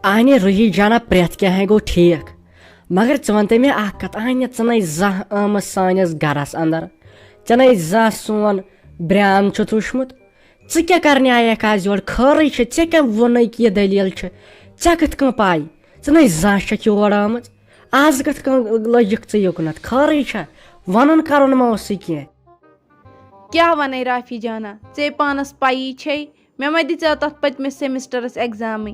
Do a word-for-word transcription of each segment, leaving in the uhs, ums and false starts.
اہنہِ روحی جانا، پرٛٮ۪تھ کینٛہہ گوٚو ٹھیٖک، مگر ژٕ وَن تہٕ مےٚ اَکھ کَتھ، اہنہِ، ژٕ نَے زانٛہہ آمٕژ سٲنِس گَرَس اَندَر، ژےٚ نَے زانٛہہ سون برٛان چھُتھ وٕچھمُت۔ ژٕ کیٛاہ کَرنہِ آیَکھ آز یور؟ خٲرٕے چھِ؟ ژےٚ کیٛاہ ووٚنُے کہِ یہِ دٔلیٖل چھِ؟ ژےٚ کِتھ کٔنۍ پَے؟ ژٕ نَے زانٛہہ چھَکھ یور آمٕژ، آز کِتھ کٔنۍ لٔجِکھ ژٕ یُکنَتھ؟ خٲرٕے چھا؟ وَنُن کَرُن ما اوسُے کینٛہہ؟ کیٛاہ وَنَے رافی جانا، ژےٚ پانَس پَیی چھے، مےٚ ما دِژیو تَتھ پٔتمِس سیمسٹرس ایگزامٕے؟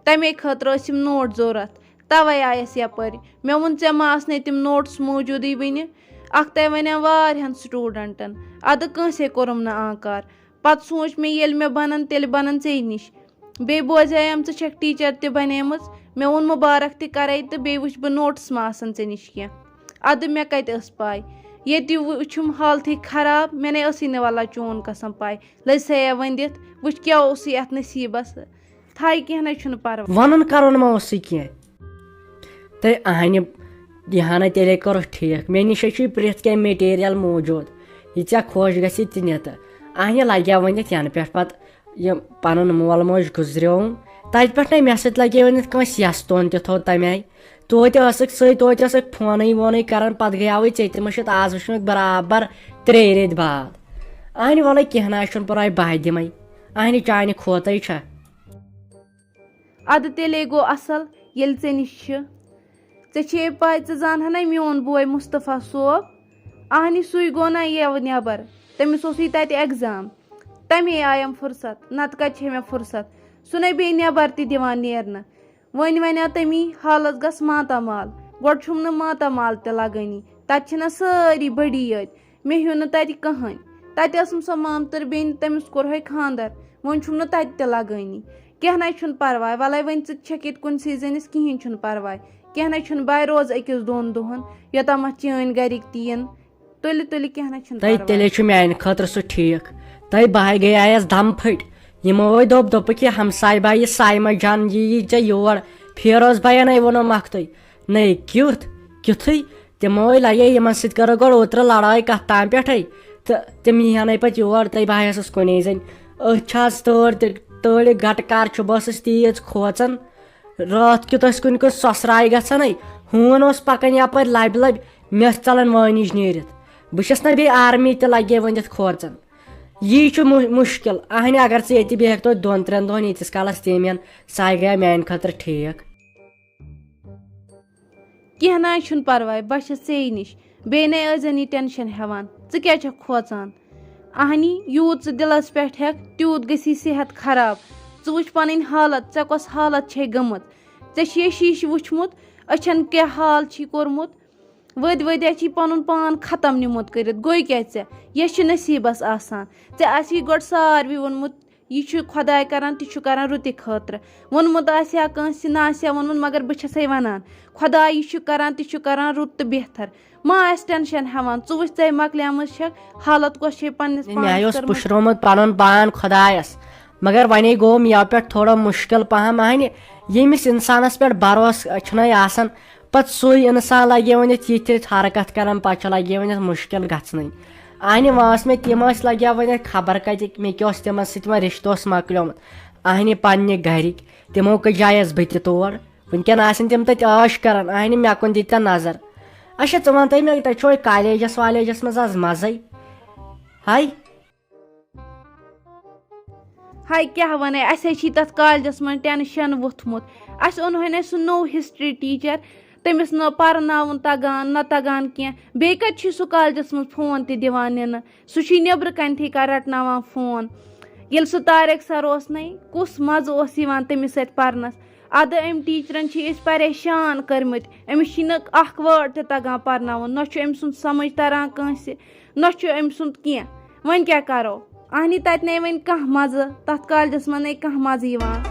تَمے خٲطرٕ ٲسِم نوٹ ضوٚرَتھ، تَوَے آیَس یَپٲرۍ۔ مےٚ ووٚن، ژےٚ ما آسنَے تِم نوٹس موٗجوٗدٕے وٕنہِ؟ اَکھتَے وَنیٛام واریاہَن سٹوٗڈنٹَن، اَدٕ کٲنٛسے کوٚرُم نہٕ آنکار۔ پَتہٕ سوٗنٛچ مےٚ، ییٚلہِ مےٚ بَنَن، تیٚلہِ بَنَن ژے نِش۔ بیٚیہِ بوزیٛایم، ژٕ چھَکھ ٹیٖچَر تہِ بَنیمٕژ۔ مےٚ ووٚن، مُبارک تہِ کَرَے تہٕ بیٚیہِ وٕچھِ بہٕ نوٹس ما آسَن ژےٚ نِش کینٛہہ۔ اَدٕ مےٚ کَتہِ ٲس پَے؟ ییٚتہِ وٕچھُم حالتھٕے خراب، مےٚ نے ٲسٕے نہٕ وَلا چون قسم پَے۔ لٔج سیا ؤنٛدِتھ، وٕچھ کیٛاہ اوسُے اَتھ نصیٖبَس۔ تھایہِ، کینٛہہ نَے چھُنہٕ پَرواے۔ وَنُن کَرُن ما اوسُے کینٛہہ؟ تہٕ اہنہِ، یہِ ہنا تیٚلے کوٚرُکھ ٹھیٖک۔ مےٚ نِش چھُ یہِ پرٛٮ۪تھ کینٛہہ مٹیٖریل موٗجوٗد، یہِ ژےٚ خۄش گژھی تہِ نہِ تہٕ۔ اہنہِ لگیو ؤنِتھ ینہٕ پٮ۪ٹھ پتہٕ یہِ پنُن مول موج گُزریوم، تتہِ پٮ۪ٹھ نے مےٚ سۭتۍ لگے ؤنِتھ کٲنٛسہِ یس تون تہِ تھوٚو تمہِ آیہِ۔ توتہِ ٲسٕکھ سۭتۍ، توتہِ ٲسٕکھ فونٕے وونٕے کران، پتہٕ گٔیاوٕے ژےٚ تہِ مٔشِتھ۔ آز وٕچھُن برابر ترٛیٚیہِ ریٚتۍ بعد۔ اہنہِ وَلے کینٛہہ نہ چھُنہٕ پرواے، بہٕ ہا دِمے۔ اہنہِ چانہِ کھوتَے چھا؟ اَدٕ تیٚلے گوٚو اَصٕل، ییٚلہِ ژےٚ نِش چھِ۔ ژےٚ چھے پَے، ژٕ زانہٕ ہَنا میون بوے مُصطفیٰ صٲب؟ اَہنہِ، سُے گوٚو نا یَوٕ نٮ۪بر۔ تٔمِس اوسُے تَتہِ ایگزام۔ تَمے آیم فُرصت، نَتہٕ کَتہِ چھے مےٚ فُرصت؟ سُہ نے بیٚیہِ نٮ۪بر تہِ دِوان نیرنہٕ۔ وۄنۍ وَنیٛاو تٔمی، حالَس گژھ ماتامال۔ گۄڈٕ چھُم نہٕ ماتامال تہِ لَگٲنی۔ تَتہِ چھِنہ سٲری بٔڑی یٲتۍ۔ مےٚ ہیوٚو نہٕ تَتہِ کٕہٕنۍ۔ تَتہِ ٲسٕم سۄ مامتٕر بیٚنہِ، تٔمِس کوٚرہَے خانٛدر۔ وۄنۍ چھُم نہٕ تَتہِ تہِ لَگٲنی۔ کینٛہہ نَے چھُنہٕ پَرواے، وَلَے وۄنۍ ژٕ تہِ چھَکھ ییٚتہِ کُنسٕے زٔنِس، کِہیٖنۍ چھُنہٕ پَرواے۔ کینٛہہ نَے چھُنہٕ، بہٕ روزٕ أکِس دۄن دۄہَن، یوٚتامَتھ چٲنۍ گَرِکۍ تہِ یِن۔ تُلہِ تُلہِ، کینٛہہ نَے چھُنہٕ تۄہہِ پَرواے۔ تیٚلے چھُ میٛانہِ خٲطرٕ سُہ ٹھیٖک۔ تۄہہِ بہٕ ہاے گٔیایَس دَم پھٔٹۍ۔ یِمو ہے دوٚپ، دوٚپُکھ، یہِ ہمساے باے، یہِ سایمہ جان، یہِ یی ژےٚ یور۔ فیروز بایَن ہے ووٚنُم مۄختٕے۔ نَے کیُتھ؟ کیُتھُے؟ تِمو ہے لگے یِمن سۭتۍ کٔرٕکھ گۄڈٕ اوترٕ لڑٲے کتھ تام پٮ۪ٹھے، تہٕ تِم یی ہن پتہٕ یور، تہٕ بہٕ ہسس کُنے زٔنۍ۔ أتھۍ چھِ آز تۭر تہِ، تۭرِ گٹہٕ کر چھُ، بہٕ ٲسٕس تیٖژ کھوژان، راتھ کیُتھ ٲسۍ کُنہِ کُنہِ سۄسراے گژھان ہے، ہوٗن اوس پکان یپٲرۍ لبہِ لبہِ، مےٚ ٲس ژلان وٲنِج نیٖرِتھ۔ بہٕ چھس نہ بیٚیہِ آرمی تہِ لگے ؤنِتھ کھوژان۔ یی چھُ مُ-، مُشکِل۔ اہنہِ، اگر ژٕ ییٚتہِ بیٚہکھ توتہِ دۄن ترٛٮ۪ن دۄہن ییٖتِس کالس تہِ یِم یِن، سُہ ہا گٔیے میانہِ خٲطرٕ ٹھیٖک۔ کینٛہہ نہ حظ چھُنہٕ پرواے، بہٕ چھَس ژیٚے نِش۔ بیٚیہِ نے ٲسۍزٮ۪ن یہِ ٹٮ۪نشن ہٮ۪وان۔ ژٕ کیٛازِ چھَکھ کھوژان؟ اہنی، یوٗت ژٕ دِلس پٮ۪ٹھ ہٮ۪کھ، تیوٗت گژھی صحت خراب۔ ژٕ وٕچھ پنٕنۍ حالت، ژےٚ کۄس حالت چھے گٔمٕژ۔ ژےٚ چھُے شیٖشہٕ وٕچھمُت، أچھن کیٛاہ حال چھی کوٚرمُت۔ ؤدۍ ؤدۍ ہا چھی پنُن پان ختم نیوٗمُت کٔرِتھ۔ گوٚو کیٛاہ ژےٚ؟ یہِ چھِ نصیٖبس آسان۔ ژےٚ آسی گۄڈٕ ساروٕے ووٚنمُت، یہِ چھُ خۄداے کران، تہِ چھُ کران رُتہِ خٲطرٕ۔ ووٚنمُت آسہِ ہا کٲنٛسہِ، نہ آسہِ ہا ووٚنمُت، مگر بہٕ چھسے ونان، خۄداے یہِ چھُ کران، تہِ چھُ کران رُت تہٕ بہتر۔ ما آسہِ ٹینشن ہٮ۪وان، ژٕ وٕچھ، ژے مۄکلیمٕژ چھکھ حالت، کۄس چھے پننِس مےٚ پانس اوس کٔرمٕژ۔ پُشرومُت پنُن پان خۄدایس، مگر وۄنۍ گوٚو مےٚ پٮ۪ٹھ تھوڑا مُشکل پہم۔ اہنہِ، ییٚمِس انسانس پٮ۪ٹھ بھروسہٕ چھُنَے آسان، پتہٕ سُے انسان لگہِ وۄنۍ یتھ یِتھ یِتھ حرکت کران، پتہٕ چھُ لگہِ وۄنۍ یتھ مُشکل گژھنٕے۔ اہنہِ، وٲنٛس مےٚ تِم ٲسۍ لگیا وۄنۍ اَتہِ خبر کتہِ، مےٚ کیٛاہ اوس تِمن سۭتۍ وۄنۍ رشتہٕ اوس مۄکلیومُت۔ اہنہِ پننہِ گرِکۍ، تِمو کٔجایس بہٕ تہِ تور۔ وٕنکٮ۪ن آسن تِم تتہِ عٲش کران، اہنہِ مےٚ کُن دِتۍ تن نظر۔ اچھا، ژٕ وَن تہٕ مےٚ، تۄہہِ چھُوا کالیجس والیجس منٛز آز مزے؟ ہاے۔ ہاے کیٛاہ وَنے، اَسہِ ہے چھی تَتھ کالجَس منٛز ٹٮ۪نشَن ووٚتھمُت۔ اَسہِ اوٚن وۄنۍ اَسہِ سُہ نوٚو ہسٹری ٹیٖچَر، تٔمِس نہ پَرناوُن تَگان، نہ تَگان کینٛہہ۔ بیٚیہِ کَتہِ چھُے سُہ کالجَس منٛز فون تہِ دِوان نِنہٕ؟ سُہ چھُے نیٚبرٕ کَنہِ تھٕے کانٛہہ رَٹناوان فون۔ ییٚلہِ سُہ طارق سَر اوس نَے، کُس مَزٕ اوس یِوان تٔمِس سۭتۍ پَرنَس۔ اَدٕ أمۍ ٹیٖچرَن چھِ أسۍ پریشان کٔرمٕتۍ، أمِس چھِنہٕ اَکھ word تہِ تَگان پَرناوُن، نہ چھُ أمۍ سُنٛد سَمٕجھ تَران کٲنٛسہِ، نہ چھُ أمۍ سُنٛد کینٛہہ۔ وۄنۍ کیٛاہ کَرو؟ اہنی، تَتہِ نے وۄنۍ کانٛہہ مَزٕ، تَتھ کالجَس منٛز نے کانٛہہ مَزٕ یِوان۔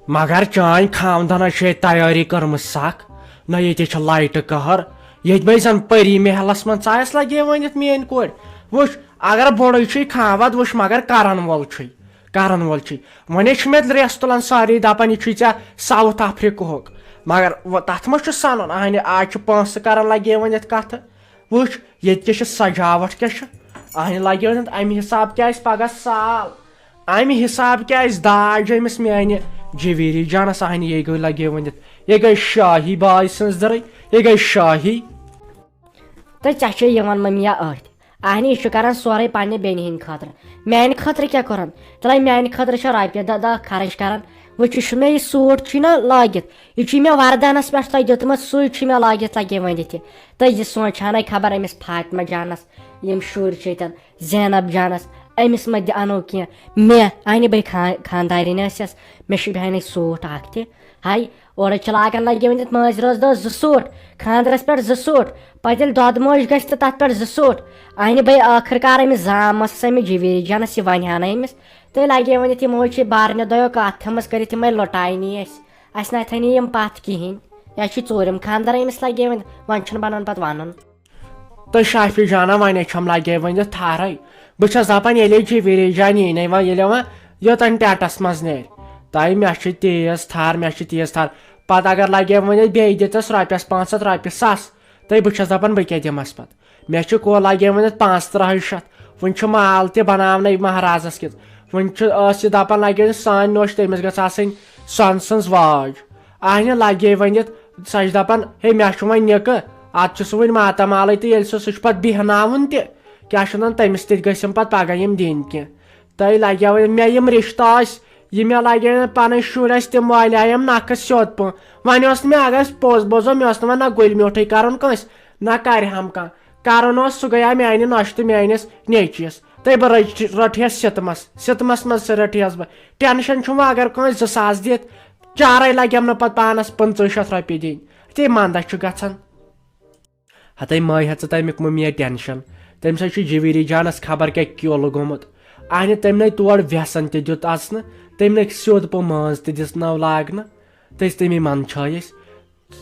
مگر چانۍ خاندنس چھے تیٲری کٔرمٕژ سخ۔ نہ ییٚتہِ چھِ لایٹہٕ قہر۔ ییٚتہِ بے زن پری محلس منٛز ژایس لگے ؤنِتھ میٲنۍ کورِ۔ وٕچھ، اگر بوٚڑٕے چھُے خاوند، وٕچھ، مگر کرن وول چھُے۔ کرن وول چھُے۔ وۄنۍ چھِ مےٚ ریس تُلان سٲری، دپان، یہِ چھُے ژےٚ ساوتھ افریقہُک۔ مگر وۄنۍ تتھ منٛز چھُ سنُن، اہنہِ، آز چھِ پونٛسہٕ کران لگے ؤنِتھ کتھٕ۔ وٕچھ، ییٚتہِ کیٛاہ چھِ سجاوٹ کیٛاہ چھِ؟ اہنہِ لگے ؤنِتھ، امہِ حساب کیٛاہ آسہِ پگاہ سال؟ امہِ حساب کیٛاہ آسہِ داج أمِس میانہِ جویری جانس؟ اہنہِ، یے گٔے لگے ؤنِتھ، یے گٔے شاہی باے سٕنٛز دٕرٕے، یے گٔے شاہی۔ تہٕ ژےٚ چھے یِوان مٔمیا أتھۍ۔ اہنہِ، یہِ چھُ کران سورُے پننہِ بیٚنہِ ہٕنٛدِ خٲطرٕ۔ میانہِ خٲطرٕ کیٛاہ کوٚرُن؟ ترٛٲے میانہِ خٲطرٕ چھےٚ رۄپیہِ دہ دہ خرٕچ کران۔ وۄنۍ چھُ مےٚ یہِ سوٗٹ چھُے نہ لٲگِتھ، یہِ چھُے مےٚ وردنس پٮ۪ٹھ تۄہہِ دیُتمُت، سُے چھُے مےٚ لٲگِتھ لگے ؤنِتھ یہِ۔ تہٕ یہِ سونٛچہٕ ہانَے خبر أمِس فاطمہ جانس، یِم شُرۍ چھِ ییٚتٮ۪ن زینب جانس، أمِس ما دِ-، انو کینٛہہ۔ مےٚ انہِ بے خان-، خاندارِنۍ ٲسٮ۪س، مےٚ چھُ بیٚہنے سوٗٹ اکھ تہِ۔ ہاے، اورٕ چھِ لاگان لگے ؤنِتھ مٲنٛزِ رٲژ دۄہ زٕ سوٗٹ، خانٛدرس پٮ۪ٹھ زٕ سوٗٹ، پتہٕ ییٚلہِ دۄد موج گژھِ تہٕ تتھ پٮ۪ٹھ زٕ سوٗٹ۔ انہِ بے ٲخٕر کار أمِس زامس أمِس جویری جانس، یہِ ونہِ ہا نہٕ أمِس۔ تہٕ لگے ؤنِتھ یِمو چھِ بارنہِ دۄیو کتھ تھٲمٕژ کٔرِتھ، یِمے لۄٹاے نی أسۍ۔ اسہِ نہ تھٲے نہٕ یِم پتھ کہیٖنۍ۔ یا چھُ ژوٗرِم خانٛدر أمِس لگے ؤنِتھ، وۄنۍ چھُنہٕ بنان پتہٕ ونُن۔ تہٕ شافی جانا، وۄنۍ چھم لگے ؤنِتھ تھارے۔ بہٕ چھس دپان، ییٚلے جویری جان یی نے وۄنۍ، ییٚلہِ وۄنۍ یوٚتن ٹینٹس منٛز نیرِ۔ تہٕ مےٚ چھِ تیز تھار، مےٚ چھِ تیز تھار۔ پتہٕ اگر لگے ؤنِتھ بیٚیہِ دِتس رۄپیس پانٛژھ ہتھ، رۄپیہِ ساس، تہٕ بہٕ چھس دپان، بہٕ کیٛاہ دِمس پتہٕ؟ مےٚ چھِ کو لگے ؤنِتھ پانٛژھ ترٕٛہے شتھ، وُنہِ چھُ مال تہِ بناونَے مہرازس کیُتھ۔ وُنہِ چھُ، ٲس یہِ دپان، لگے ؤنِتھ سانہِ نوٚش تٔمِس گٔژھ آسٕنۍ سۄنہٕ سٕنٛز واج۔ اہنہِ لگے ؤنِتھ، سۄ چھِ دپان، ہے، مےٚ چھُ وۄنۍ نِکہٕ، اتھ چھُ سُہ وُنہِ ماتامالٕے، تہٕ ییٚلہِ سُہ، سُہ چھُ پتہٕ بیہناوُن تہِ، کیٛاہ چھُ ونان، تٔمِس تہِ گٔژھِم پتہٕ پگاہ یِم دِنۍ کینٛہہ۔ تۄہہِ لگیو، مےٚ یِم رشتہٕ ٲسۍ، یہِ مےٚ لگے نہٕ پنٕنۍ شُرۍ ٲسۍ، تِم والیایم نکھٕ سیوٚد پٲٹھۍ۔ وۄنۍ اوس نہٕ مےٚ، اگر أسۍ پوٚز بوزو، مےٚ اوس نہٕ وۄنۍ نہ گُلۍ میوٗٹھٕے کرُن کٲنٛسہِ، نہ کرِ ہم کانٛہہ۔ کرُن اوس سُہ گٔیاو میانہِ نۄشہِ تہٕ میٲنِس نیٚچوِس۔ تہٕ بہٕ رٔٹ-، رٔٹہِس سِتمس، سِتمس منٛز سُہ رٔٹہِس بہٕ۔ ٹینشن چھُم وۄنۍ اگر کٲنٛسہِ زٕ ساس دِتھ، چارے لگٮ۪م نہٕ پتہٕ پانس پٕنٛژٕہ شتھ رۄپیہِ دِنۍ۔ تہِ منٛدچھ چھُ گژھان۔ ہتے ماے ہا ژٕ تمیُک مٔمیا ٹینشن۔ تٔمۍ سا چھُ جویری جانس خبر کیٛاہ کیوٚل گوٚمُت۔ اہنہِ تٔمۍ نے تور وٮ۪سن تہِ دیُت اژنہٕ، تٔمۍ نے سیوٚد پٲٹھۍ مٲنٛز تہِ دِژنٲو لاگنہٕ۔ تہٕ أسۍ تٔمی منٛدچھٲے أسۍ،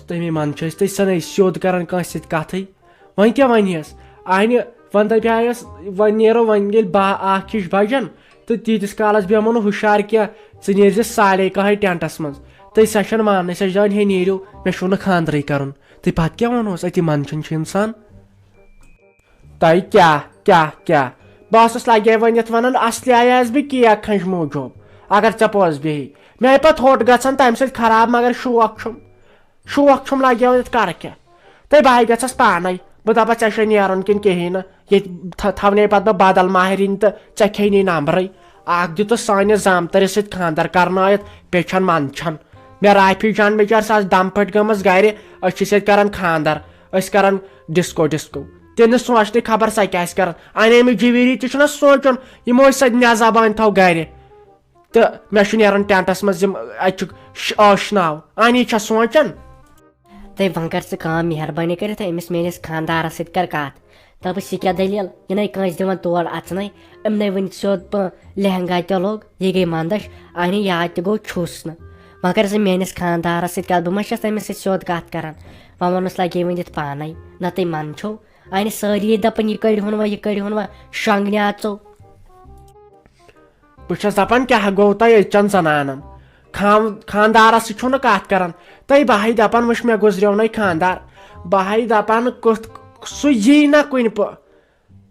تٔمی منٛدچھٲے أسۍ، تہٕ سۄ نے سیوٚد کران کٲنٛسہِ سۭتۍ کتھٕے۔ وۄنۍ کیٛاہ ونہِ ہس؟ اہنہِ وۄنۍ دپیایس، وۄنۍ نیرو، وۄنۍ ییٚلہِ باہ اکھ ہِش بجن، تہٕ تیٖتِس کالس بیٚہمو نہٕ ہُشار کینٛہہ، ژٕ نیرزِ ساڑے کاہے ٹینٹس منٛز۔ تہٕ سۄ چھنہٕ ماننٕے، سۄ چھِ دپان، ہے نیٖرِو، مےٚ چھُو نہٕ خانٛدرٕے کرُن۔ تہٕ پتہٕ کیٛاہ ونہوس؟ أتی منٛدچھان چھُ انسان۔ تۄہہِ کیٛاہ، کیٛاہ، کیٛاہ؟ بہٕ اوسُس لگے ؤنِتھ ونان، اصلی آیس بہٕ کیک کھنٛجہِ موٗجوٗب، اگر ژےٚ پوٚز بیٚہی۔ مےٚ آیہِ پتہٕ ہوٚٹ گژھان تمہِ سۭتۍ خراب، مگر شوق چھُم، شوق چھُم لگے ؤنِتھ، کرٕ کیٛاہ؟ تہٕ بہٕ ہاے گژھس پانے۔ بہٕ دپس، ژےٚ چھے نیرُن کِنہٕ کِہیٖنۍ نہٕ؟ ییٚتہِ تھا-، تھاونَے پتہٕ بہٕ بدل ماہرِنۍ تہٕ ژےٚ کھیٚنی نمبرٕے۔ اکھ دیُتُس سٲنِس زامتٕرِس سۭتۍ خانٛدر کرنٲیِتھ، بیٚیہِ چھَن منٛدچھان۔ مےٚ رافی جان بِچٲر، سۄ آسہِ دم پھٔٹۍ گٔمٕژ گرِ، أسۍ چھِس ییٚتہِ کران خانٛدر، أسۍ کران ڈسکو ڈسکو۔ تہِ نہٕ سونٛچنٕے خبر سۄ کیٛاہ آسہِ کران۔ اَنے مےٚ جویری تہِ چھُنہ سونٛچُن، یِمو أسۍ سۄ نیا زبان تھاو گرِ۔ تہٕ مےٚ چھُ نیرُن ٹینٹس منٛز، یِم اَتہِ چھُ ش-، ٲشناو۔ اَنی چھےٚ سونٛچان۔ تہٕ وۄنۍ کر ژٕ کٲم، مہربٲنی کٔرِتھ أمِس میٲنِس خانٛدارس سۭتۍ کر کتھ۔ دپس، یہِ کیٛاہ دٔلیٖل؟ یہِ نے کٲنٛسہِ دِوان تور اژنَے، أمۍ نے ؤنۍ سیوٚد پٲ-، لہنگا تہِ لوگ، یہِ گٔے منٛدچھ، اہنہِ یاد تہِ گوٚو چھُس نہٕ۔ وۄنۍ کر ژٕ میٲنِس خانٛدارس سۭتۍ کتھ، بہٕ ما چھَس تٔمِس سۭتۍ سیوٚد کتھ کران؟ وۄنۍ ووٚنُس لگے ؤنِتھ پانے، نتہٕ منٛدچھو۔ اہنہِ سٲری دپان، یہِ کٔڑۍ ہُن وۄنۍ، یہِ کٔڑۍ ہُن وۄنۍ، شۄنٛگنہِ اژو۔ بہٕ چھَس دَپان، کیٛاہ گوٚو تۄہہِ أزچَن زَنانَن؟ خان-، خانٛدارَس سۭتۍ چھُو نہٕ کَتھ کَران۔ تۄہہِ بہٕ ہَے دَپان، وٕچھ، مےٚ گُزریو نَے خانٛدار۔ بہٕ ہَے دَپان، کُتھ سُہ یی نہ کُنہِ پٲ-،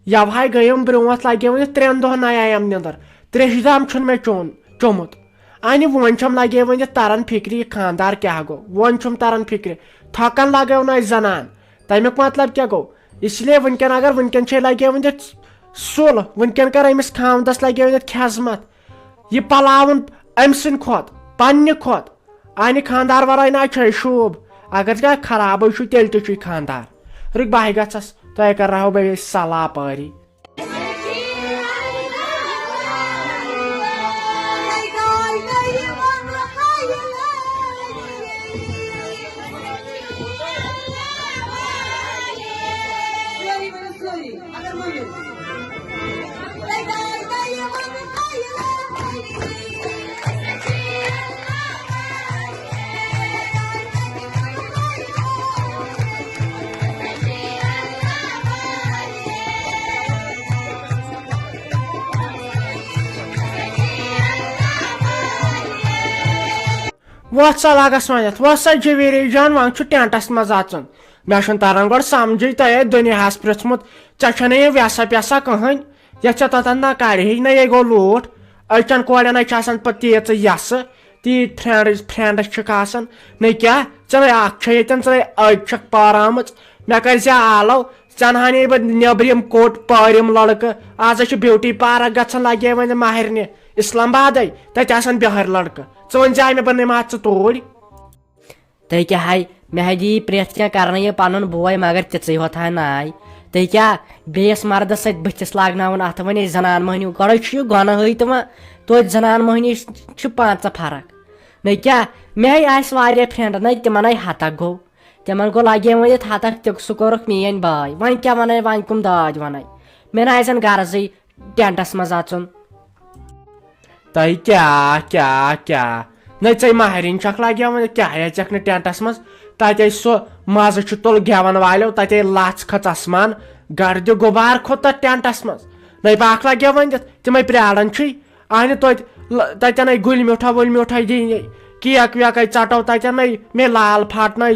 یَوٕ ہَے گٔیَم برٛونٛٹھ، لَگیو وٕنہِ ترٛٮ۪ن دۄہَن نَے آیَم نِندٕر۔ ترٛیشہِ دام چھُنہٕ مےٚ چیوٚن، چوٚمُت۔ اَنہِ وۄنۍ چھَم لَگے وٕنہِ تَران فِکرِ، یہِ خانٛدار کیٛاہ گوٚو؟ وۄنۍ چھُم تَران فِکرِ۔ تھۄکَن لَگٲو نَے زَنان۔ تَمیُک مطلب کیٛاہ گوٚو؟ اس لیے وٕنکٮ۪ن اگر وٕنکٮ۪ن چھے لگے وٕنکٮ۪ن سُل، وٕنکٮ۪ن کر أمِس خاوندس لگے وٕنکٮ۪ن خیزمت۔ یہِ پلاوُن أمۍ سٕنٛدِ کھۄتہٕ، پننہِ کھۄتہٕ۔ اَنہِ خانٛدار ورٲے نہ چھے شوٗب۔ اگر کانٛہہ خرابٕے چھُ، تیٚلہِ تہِ چھُے خانٛدار۔ رُکۍ بہٕ ہَے گژھس، تۄہہِ کرناوہو بہٕ بیٚیہِ صلاح پٲری۔ وۄتھ سا لگس وۄنۍ یتھ، وۄتھ سا جویری جان، وۄنۍ چھُ ٹینٹس منٛز اژُن۔ مےٚ چھُنہٕ تران گۄڈٕ سمجھٕے، تۄہہِ آسہِ دُنیاہس پرٛژھمُت، ژےٚ چھےٚ نہٕ یہِ ویسا پیسا کٕہٕنۍ، یتھ ژےٚ تتن نہ کڑِ ہی نہ، یے گوٚو لوٗٹھ۔ أزچٮ۪ن کورٮ۪ن ہَے چھِ آسان پتہٕ تیٖژٕ یسہٕ، تیٖتۍ فرینڈ، فرینڈس چھِکھ آسان۔ نہ کیٛاہ، ژےٚ نَے اکھ چھےٚ ییٚتٮ۪ن، ژےٚ نَے أزۍ چھکھ پاراومٕژ۔ مےٚ کٔرۍ زِ آلو، ژےٚ نہٕ ہانے بہٕ نیٚبرِم کوٚٹ پٲرِم لڑکہٕ۔ آز ہَے چھُ بیوٹی پارک گژھان، لگے وۄنۍ ماہرنہِ اسلام آبادے، تتہِ آسان بہٲرۍ لڑکہٕ۔ ژٕ ؤنۍ زِ مےٚ، بہٕ نِمہٕ ہا ژٕ توٗرۍ۔ تُہۍ کیٛاہ ہے، مےٚ ہے دِیہِ پرٛٮ۪تھ کینٛہہ کرنہٕ یہِ پنُن بوے، مگر تِژٕے ہوت ہا ناے۔ تُہۍ کیٛاہ بیٚیِس مردس سۭتۍ بٕتھِس لاگناوُن اتھٕ؟ وۄنۍ أسۍ زنان مٔہنیوٗ، گۄڈے چھُ یہِ گۄنہٕے تہٕ وۄنۍ توتہِ زنان مٔہنی چھِ پانٛژھ فرق۔ نہ کیٛاہ، مےٚ ہے آسہِ واریاہ فرینڈ، نہ تِمن ہے ہتک گوٚو۔ تِمن گوٚو لگے وۄنۍ ییٚتہِ ہتکھ، تہِ سُہ کوٚرُکھ میٲنۍ باے۔ وۄنۍ کیٛاہ ونے، وۄنۍ کُم داج ونے؟ مےٚ نہ آسن غرضٕے ٹینٹس منٛز اژُن۔ تۄہہِ کیٛاہ، کیٛاہ، کیٛاہ؟ نہ ژے ماہرِنۍ چھکھ لگے وۄنۍ، کیٛاہ ہے ژکھ نہٕ ٹینٹس منٛز؟ تتہِ ٲسۍ سُہ مزٕ چھُ تُل گٮ۪ون والیو، تتہِ آے لژھ کھٔژ اسمان، گردِ غبار کھوٚت تتھ ٹینٹس منٛز۔ نہ پاکھ لگے وۄنۍ دِتھ، تِمے پراران چھُے۔ اہنہِ توتہِ ل-، تتٮ۪ن ہے گُلۍ میوٗٹھا وُلۍ میوٗٹھا دِنۍ، کیک ویک ہے ژٹو تتٮ۪ن ہے، مے لال پھاٹنٲے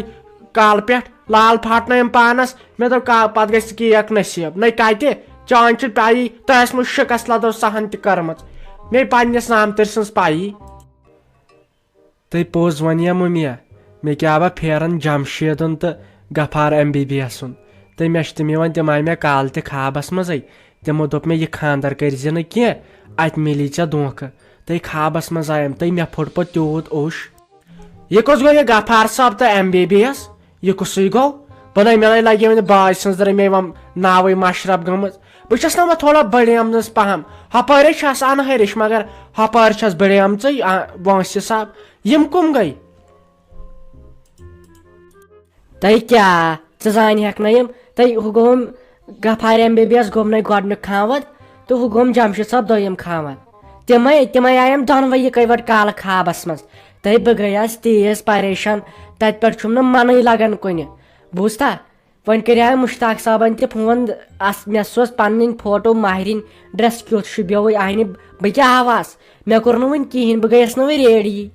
کالہٕ پٮ۪ٹھ، لال پھاٹنٲیم پانس۔ مےٚ دوٚپ، کا-، پتہٕ گژھِ کیک نصیب۔ نَے کتہِ؟ چانۍ چھِ پیی، تۄہہِ آسہِ مےٚ شِکس لدو سہن تہِ کٔرمٕژ۔ مے پننِس نامتٕرۍ سٕنٛز پیی۔ تہٕ پوٚز ونیا مُمیا، مےٚ کیٛاہ با پھیران جمشیدُن تہٕ غفار ایم بی بی ایسُن۔ تہٕ مےٚ چھِ تِم یِوان، تِم آیہِ مےٚ کالہٕ تہِ خوابس منٛزٕے۔ تِمو دوٚپ مےٚ، یہِ خانٛدر کٔرۍ زِ نہٕ کینٛہہ، اتہِ مِلی ژےٚ دھوکہٕ۔ تہٕ خوابس منٛز آیم، تہٕ مےٚ پھوٚٹ پتہٕ تیوٗت اوٚش۔ یہِ کُس گوٚو، یہِ غفار صٲب تہٕ ایم بی بی ایس؟ یہِ کُسُے گوٚو؟ بہٕ نے، مےٚ نے لگے وۄنۍ باج سٕنٛز درٕے مےٚ یِوان ناوٕے مشرف گٔمٕژ۔ بہٕ چھَس نہ وۄنۍ تھوڑا بڑیمٕژ پہم۔ ہۄپٲرۍ ہے چھَس انہٲرِش، مگر ہۄپٲرۍ چھَس بڑیمژٕے، آ، وٲنٛسہِ صاحب۔ یِم کُم گٔے؟ تۄہہِ کیٛاہ؟ ژٕ زانہِ ہٮ۪کھ نہ یِم؟ تۄہہِ ہُہ گوٚوُم غفار ایم بی بی ایس گوٚوُم نَے گۄڈٕنیُک خانٛوَد، تہٕ ہُہ گوٚوُم جمشید صٲب دوٚیِم خانٛوَد۔ تِمَے، تِمَے آیَم دۄنوَے یِکَے وَٹہٕ کالہٕ خابَس منٛز۔ تہٕ بہٕ گٔیَس تیز پریشان، تَتہِ پٮ۪ٹھ چھُم نہٕ مَنٕے لَگان کُنہِ۔ بوٗزتھا؟ وۄنۍ کَریٛاو مُشتاق صٲبَن تہِ فون، اَس-، مےٚ سوز پَنٕنۍ فوٹو ماہرِنۍ، ڈرٛس کیُتھ چھُ بیوٚوُے اَہنہِ، بہٕ کیٛاہ ہاوہَس؟ مےٚ کوٚر نہٕ وٕنہِ کِہیٖنۍ، بہٕ گٔیَس نہٕ وٕنہِ ریڈی۔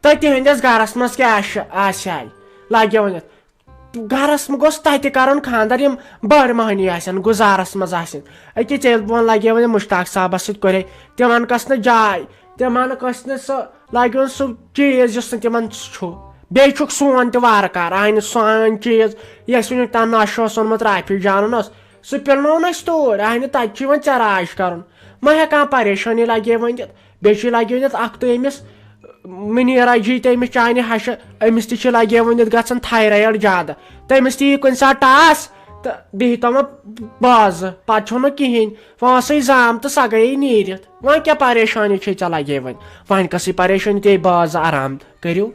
تہٕ تِہنٛدِس گرس منٛز کیٛاہ آسہِ، آسہِ ہاے؟ لگہِ وۄنۍ اتھ۔ گرس منٛز گوٚژھ تتہِ کرُن خانٛدر، یِم بٔڑ مٔہنی آسن، گُزارس منٛز آسن۔ أکہِ ژےٚ بۄن لگہِ وۄنۍ مشتاق صٲبس سۭتۍ کُرے۔ تِمن کۄس نہٕ جاے، تِمن کۄس نہٕ سُہ، لگہِ وۄنۍ سُہ چیٖز یُس نہٕ تِمن چھُ۔ بیٚیہِ چھُکھ سون تہِ وارٕ کار، اہنہِ سٲنۍ چیٖز، یہِ اَسہِ وٕنیُک تام نشہٕ اوس اوٚنمُت رافی جانُن اوس، سُہ پِلنوو نہٕ اَسہِ توٗرۍ۔ اہنہِ تتہِ چھُ یِوان ژےٚ راج کرُن۔ مہ ہٮ۪کان پریشٲنی لگے وۄنۍ دِتھ۔ بیٚیہِ چھُے لگیو یتھ اکھ تہٕ أمِس مُنیٖرا جی تہٕ أمِس چانہِ ہشہِ، أمِس تہِ چھِ لگیومُت یتھ گژھان تھایرایڈ زیادٕ۔ تہٕ أمِس تہِ یی کُنہِ ساتہٕ ٹاس تہٕ بِہہِ تِمہٕ بازٕ، پتہٕ چھُنہٕ کِہیٖنۍ۔ پونٛسٕے زام تہٕ سۄ گٔیے نیٖرِتھ۔ وۄنۍ کیٛاہ پریشٲنی چھے ژےٚ لگے وۄنۍ؟ وۄنۍ کۄسٕے پریشٲنی، تے بازٕ آرام کٔرِو۔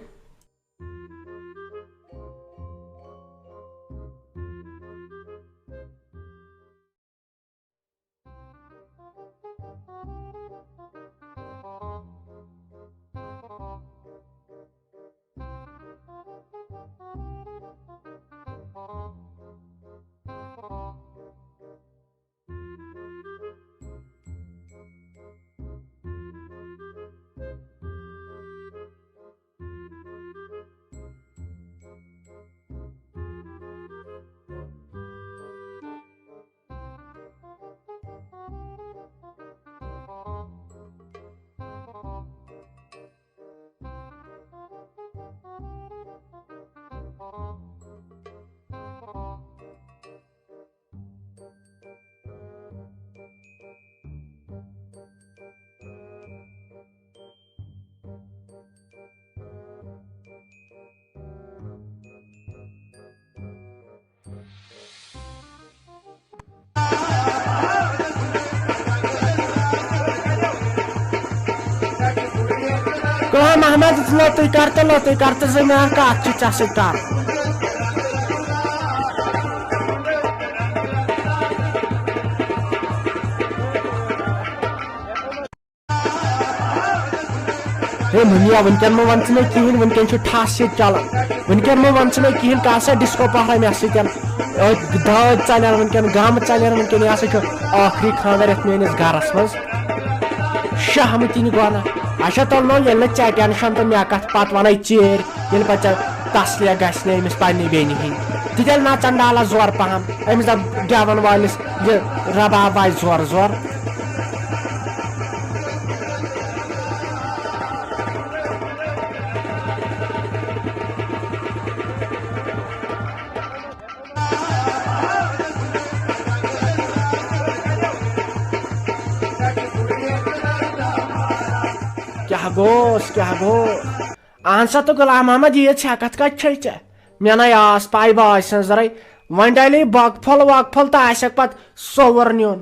کٲم احمد، لوٚتُے کر تہٕ لوٚتُے کر تہٕ زٔمیٖن کتھ چھِ ژےٚ سۭتۍ کرُن؟ ہے مُنیا، وٕنکٮ۪ن مہ وَن ژٕ مےٚ کِہیٖنۍ، وٕنکٮ۪ن چھُ ٹھَس ییٚتہِ چَلان۔ وٕنکٮ۪ن مہ وَن ژٕ مےٚ کِہیٖنۍ، کَر سا ڈِسکو پہرا مےٚ سۭتۍ۔ أتھۍ دٲدۍ ژَلن وٕنکٮ۪ن، غم ژَلن وٕنکٮ۪ن، یہِ ہسا چھُ ٲخری خانٛدر یَتھ میٛٲنِس گَرَس منٛز۔ شاہ مہٕ تِنہِ گۄناہ۔ اچھا تُلنو، ییٚلہِ نہٕ ژےٚ ٹینشن تہٕ مےٚ کتھ، پتہٕ ونَے ژیٖرۍ، ییٚلہِ پتہٕ ژےٚ تسلیہ گژھِ نہٕ أمِس پننہِ بیٚنہِ ہٕنٛدۍ۔ تہِ تیٚلہِ نژن ڈالس زورٕ پہم، أمِس دپ گٮ۪ون وٲلِس، یہِ رباب وایہِ زورٕ زورٕ۔ کیٛاہ گوٚوس، کیٛاہ گوٚو؟ اہن سا تہٕ غلام محمد، ییٖژ ہٮ۪کتھ کتھ چھے ژےٚ؟ مےٚ نے ٲس پاے بہٕ آسہِ سٕنٛز رے۔ وۄنۍ ڈلے بۄکہٕ پھوٚل وۄکہٕ پھوٚل تہٕ آسٮ۪کھ پتہٕ سوٚوُر نیُن۔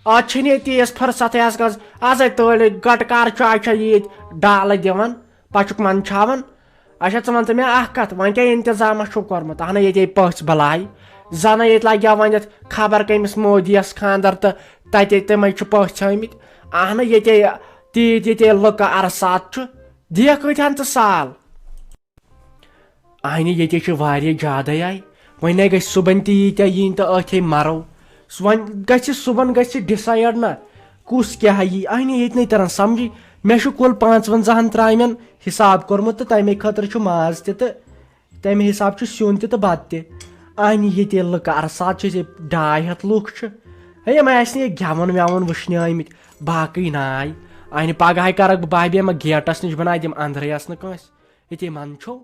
اتھ چھنہٕ ییٚتہِ تیٖژ فرصتھٕے آسان۔ ازے تٲلۍ گٹہٕ کار چاے چھےٚ ییٖتۍ ڈالہٕ دِوان، پتہٕ چھُکھ منٛدچھاوان۔ اچھا، ژٕ وَن تہٕ مےٚ اکھ کتھ، وۄنۍ کیٛاہ انتظامہ چھُکھ کوٚرمُت؟ اہنہ، ییٚتے پٔژھۍ بلاے، زنہ ییٚتہِ لگہِ ہا وۄنۍ یتھ خبر کٔمِس مودیس خاندر تہٕ تتے تِمے چھِ پٔژھۍ آمٕتۍ۔ اہنہ، ییٚتے تیٖتۍ ییٚتے لُکہٕ عرصات چھُ، دیکھ کۭتۍ ہن ژٕ سال۔ اہنہِ، ییٚتے چھِ واریاہ زیادَے آیہِ۔ وۄنۍ نے گژھِ صُبحن تہِ ییٖتیٛاہ یِنۍ تہٕ أتھے مرو۔ سُہ وۄنۍ گژھِ صُبحن گژھِ decide نہ کُس کیٛاہ یی۔ اہنہِ، ییٚتہِ نے تران سمجھی۔ مےٚ چھُ کُل پانٛژوَنٛزاہن ترامٮ۪ن حساب کوٚرمُت تہٕ تَمے خٲطرٕ چھُ ماز تہِ تہٕ تَمہِ حساب چھُ سیُن تہِ تہٕ بتہٕ تہِ۔ اہنہِ، ییٚتہِ لُکہٕ عرصات چھِ، ییٚتہِ ڈاے ہتھ لُکھ چھِ۔ ہے، یِم آسہِ نہٕ یہِ گٮ۪وَن وٮ۪وَن وٕچھنہِ آمٕتۍ، باقٕے ناے۔ اہنہِ، پگہٕے کرکھ بہٕ بابی اما گیٹس نِش بناے دِم اندرے آسنہٕ کٲنٛسہِ۔ ییٚتے منٛدچھو۔